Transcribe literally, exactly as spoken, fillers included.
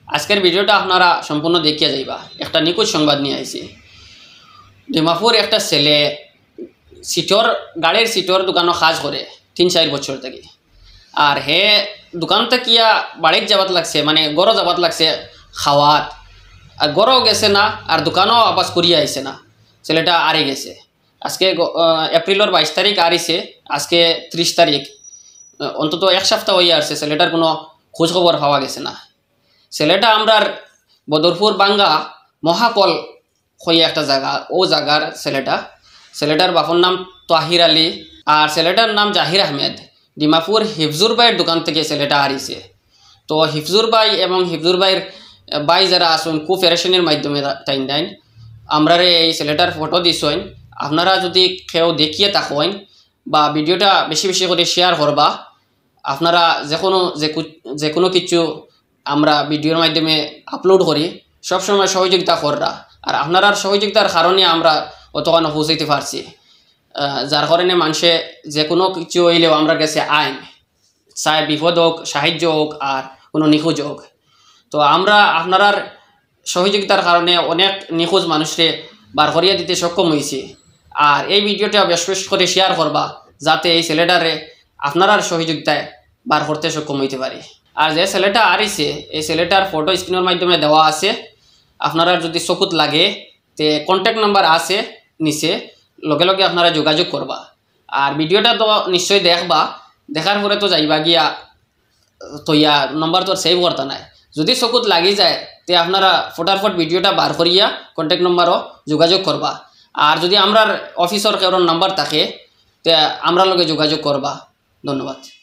আজকের ভিডিওটা আপনারা সম্পূর্ণ দেখিয়া যাইবা। একটা নিখোঁজ সংবাদ নিয়া আইছি। ডিমাপুর একটা ছেলে সিটর, গাড়ির সিটর দোকানো কাজ করে তিন চাইর বছর থাকি। আর হে দোকান থাকিয়া বাড়িত যাবাত লাগছে, মানে ঘরো যাবাত লাগছে খাওয়াত। আর ঘরো গেছে না, আর দোকানো আবার করিয়া আইছে না। ছেলেটা আরি গেছে। আজকে গ-, আহ, এপ্রিলর বাইশ তারিখ আরিছে, আজকে ত্রিশ তারিখ। আহ, অন্তত এক সপ্তাহ অইয়া আরছে, ছেলেটার কোনো খোঁজ খবর পাওয়া গেছে না। ছেলেটা আমরার বদরপুর বাঙ্গা মহাপল কইয়া একটা জাগা, অউ জাগার ছেলেটা। ছেলেটার বাপর নাম তাহির আলী, আর ছেলেটার নাম জাহির আহমেদ। ডিমাপুর হিফজুর ভাইর দোকান থাকি ছেলেটা আরিছে। তো হিফজুর ভাই এবং হিফজুর ভাইর, আহ, ভাই যারা আছইন, খুব পেরেশানির মাধ্যমে তা-, তাইন দাইন। আমরারে এই ছেলেটার ফটো দিছইন। আপনারা যদি কেউ দেখিয়া থাকইন বা ভিডিওটা বেশি বেশি করি share করবা, আপনারা যে কোনো, যে কু-, যে কোনো কিছু আমরা ভিডিওর মাধ্যমে upload করি, সবসময় সহযোগিতা কররা। আর আপনারার সহযোগিতার কারণে আমরা অতখানো পৌঁছাইতে পারছি। আহ, যার কারণে মানষে যে কোনো কিছু অইলেও আমরার গেছে আইন, চাই বিপদ হোক, সাহায্য হোক, আর কোনো নিখোঁজ হোক। তো আমরা আপনারার সহযোগিতার কারণে অনেক নিখোঁজ মানুষরে বার করিয়া দিতে সক্ষম অইছি। আর এই ভিডিওটা বেশ বেশ করি share করবা, যাতে এই ছেলেটারে আপনারার সহযোগিতায় বার করতে সক্ষম অইতে পারি। আর যে ছেলেটা আরিছে, এই ছেলেটার ফটো স্ক্রিনর মাধ্যমে দেওয়া আছে। আপনারার যদি চকুত লাগে, তে contact number আছে নিচে, লগে লগে আপনারা যোগাযোগ করবা। আর ভিডিওটা তো নিশ্চয়ই দেখবা, দেখার পরে তো যাইবা গিয়া, তো ইয়া নম্বর তো save করতা নায়। যদি চকুত লাগি যায়, তে আপনারা ফটাফট ভিডিওটা বার করিয়া contact numberও যোগাযোগ করবা। আর যদি আমরার অফিসর কেউর নাম্বার থাকে, তে আমরার লগে যোগাযোগ করবা। ধন্যবাদ।